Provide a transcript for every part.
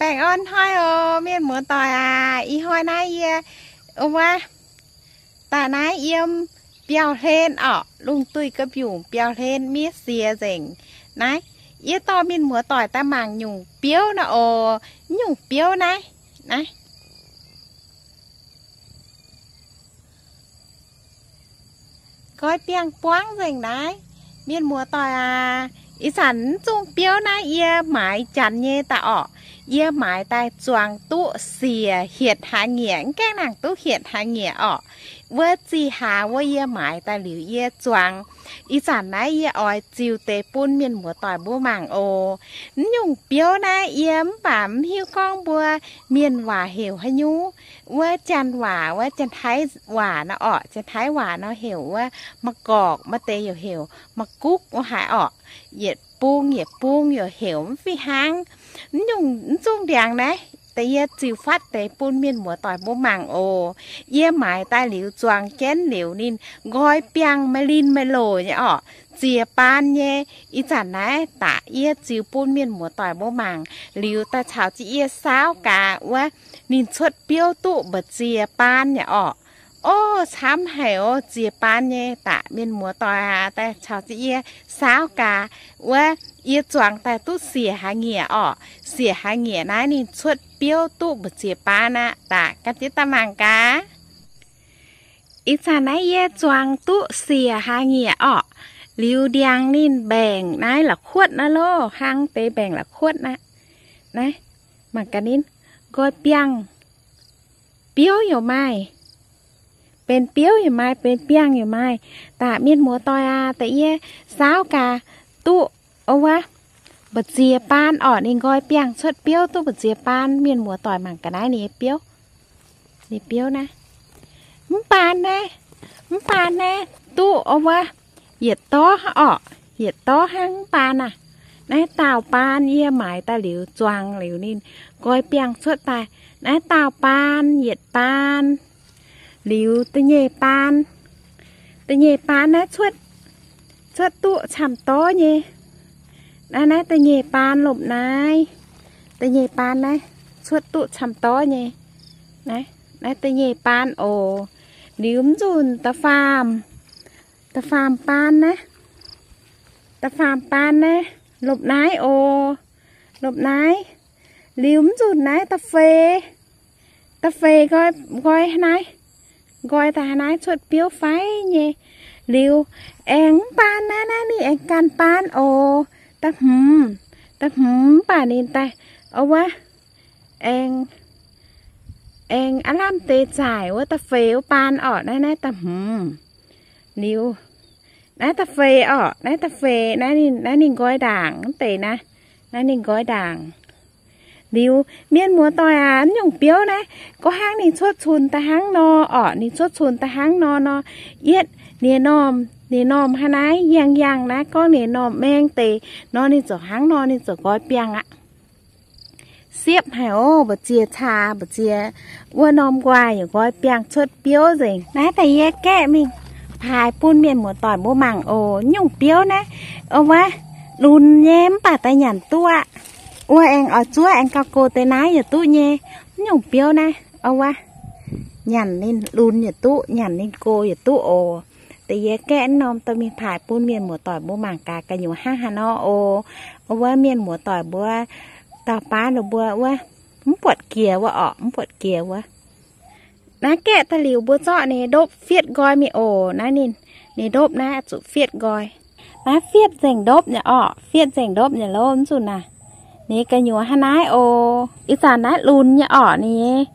Baengh orn hnoi oc, mienh muoz-doic aac. Ih hnoi naaiv yie, wuov, daaih naaiv yiem biauv-hlen orqc, lungh duih ga'mbiungc biauv-hlen miev siex nzengc. Naaiv, yie dorh mienh muoz-doic daaih mangc nyungc biouv naaiv oc. Nyungc biouv naaiv, naaiv nqoi biangh buangv nzengc naaiv. Mienh muoz-doic aac, ih zanc mv zungh biouv naaiv yie maaiz janx nyei daaih orqc. Yie maaiz daaih zuangx duqv siec hietc hlaax nyieqc, mv gaengh nangc duqv hietc hlaax nyieqc orqc. Wuov zih hlaax wuov yie maaiz daaih liuz yie zuangx. Ih zanc naaiv yie oix ziux deix bun mienh muoz-doic mbuo mangc oc. Mv nyungc biouv naaiv yie mv baac mv hiuv gorngv mbuo mienh waac heuc haaix nyungc. Wuov janx waac, wuov Janx-Taiv waac nor orqc. Janx-Taiv waac nor heuc wuov มะกอก, maaih deix yaac heuc มะกุก wuov haaix orqc. Yietc bung yietc bung yaac heuc mv fih hnangv. Mv nyungc, mv zungh ndiangx naaiv, da'yie ziux fatv deix bun mienh muoz-doic mbuo mangc oc. Yie maaiz daaih liuz zuangx jienv liuz ninh nqoi biangh maaih linh maaih loc nyei orqc. Ziex baan nyei. Ih zanc naaiv daaih yie ziux bun mienh muoz-doic mbuo mangc liuz daaih caux jienv yie saauv gaax wuov ninh cuotv biouv duqv mbu'ziex baan nyei orqc. Ov, camv haic oc, ziex baan nyei. Daaih mienh muoz-doic aac, daaih caux jienv yie saauv gaax wuov yie zuangx daaih duqv siec hlaax nyieqc orqc. Siec hlaax nyieqc naaiv ninh cuotv biouv duqv mbu'ziex baan aqv. Daaih gan jienv daaih mangc gaax. Ih zanc naaiv yie zuangx duqv siec hlaax nyieqc orqc. Liuz ndiangx ninh mbaengc naaiv la'kuotv naaiv loh, hnangv deix mbaengc la'kuotv naaiv. Naaiv, mangc gaax ninh nqoi biangh, biouv yaac maaih, benx biouv yaac maaih, benx biangh yaac maaih. Daaih mienh muoz-doic aac, da'yie saauv gaax duqv, o wuov, mbu'ziex baan orqc. Ninh nqoi biangh cuotv biouv duqv mbu'ziex baan. Mienh muoz-doic mangc gaax naaiv ninh nyei biouv. Ninh biouv naaiv, mv baan naaiv, mv baan naaiv duqv, o wuov, yietc dorv hnangv orqc. Yietc dorv hnangv mv baan naaiv. Naaiv daauh baan yie maaiz daaih liuz zuangx liuz ninh nqoi biangh cuotv daaih. Naaiv daauh baan, yietc baan. Liuz da'nyeic baan, da'nyeic baan naaiv cuotv, cuotv duqv camv dorv nyei. Naaiv, naaiv da'nyeic baan lomh naaiv, da'nyeic baan naaiv cuotv duqv camv dorv nyei. Naaiv, naaiv da'nyeic baan oc. Liuz mv nzunc da'faam, da'faam baan naaiv, da'faam baan naaiv lomh naaiv oc. Lomh naaiv. Liuz mv nzunc naaiv da'feix, da'feix nqoi, nqoi haaix naaiv, nqoi daaih haaix naaiv cuotv biouv fai nyei. Liuz aengx mv baan naaiv, naaiv ninh aengx ganh baan oc. Da'hmz, da'hmz mv baac ninh daaih, o wuov, aengx, aengx aav lamh deix zaaic wuov da'feix wuov baan orqc. Naaiv, naaiv da'hmz. Liuz naaiv da'feix orqc, naaiv da'feix, naaiv ninh, naaiv ninh nqoi ndaangc wuov deix naaiv, naaiv ninh nqoi ndaangc. Liuz mienh muoz-doic aac, mv nyungc biouv naaiv, gorngv hnangv ninh cuotv cunx daaih hnangv nor orqc, ninh cuotv cunx daaih hnangv nor nor, yietv ninh normh, ninh normh haaix naaiv yangh yangh naaiv, gorngv ninh normh maeng deix nor, ninh ziouc hnangv nor ninh ziouc nqoi biangh aqv. Siepv haic oc, mbu'ziex caa, mbu'ziex wuov norm nquaah yaac nqoi biangh cuotv biouv nzengc. Naaiv da'yie gaeqv mingh paaix bun mienh muoz-doic mbuo mangc oc. Nyungc biouv naaiv, o wuov, lunx nyei mv baac daaih nyanc duqv aqv. Wuov aengx oix zuov aengx gauh gox deix naaiv yaac duqv nyei. Mv nyungc biouv naaiv, o wuov, nyanc ninh lunx yaac duqv, nyanc ninh gox yaac duqv oc. Da'yie gaeqv norm dorh mingh paaix bun mienh muoz-doic mbuo mangc gaax gu'nyuoz hnangv haaix nor oc. O wuov, mienh muoz-doic mbuo, dauh baav ninh mbuo wuov, mv buatc jiex wuov orqc, mv buatc jiex wuov. Naaiv gaeqv daaih liuz mbuo zorqv ninh ndopv fietv nqoi mingh oc. Naaiv ninh, ninh ndopv naaiv zuqc fietv nqoi. Naaiv fietv nzengc ndopv nyei orqc, fietv nzengc ndopv nyei lov nzunc naaic. Ninh gu'nyuoz hnangv naaiv oc. Ih zanc naaiv lunx nyei orqc, ninh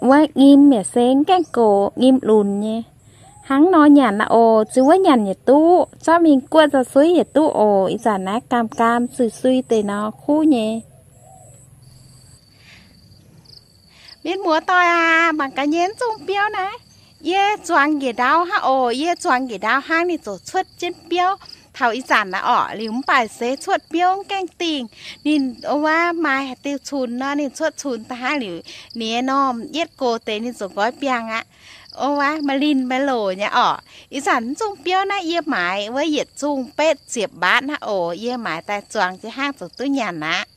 wuov nyim yaac se mv gaengh gox, nyim lunx nyei. Hnangv nor nyanc aqv oc. Ziux wuov nyanc yietc duqv, zorqv mingh guoqv nzauh suiv yietc duqv oc. Ih zanc naaiv gaam gaam sui sui deix nor kuv nyei. Mienh muoz-doic aac, mangc gaax nyei, zungh biouv naaiv, yie zuangx njiec ndau hnangv oc. Yie zuangx njiec ndau hnangv ninh ziouc cuotv jienv biouv. Taux ih zanc naaiv orqc, liuz mv baac se cuotv biouv mv gaengh dingh. Ninh wuov maaih haaix diuh cunx nor, ninh cuotv cunx daaih hnangv liuz, ninh nyei normh yietv gox deix ninh ziouc nqoi biangh aqv. Wuov maaih linh maaih loc nyei orqc. Ih zanc mv zungh biouv naaiv yie maaiz wuov yietc zungh betv ziepc mbaatv hnangv oc. Yie maaiz daaih zuangx jienv hnangv ziouc duqv nyanc aqv.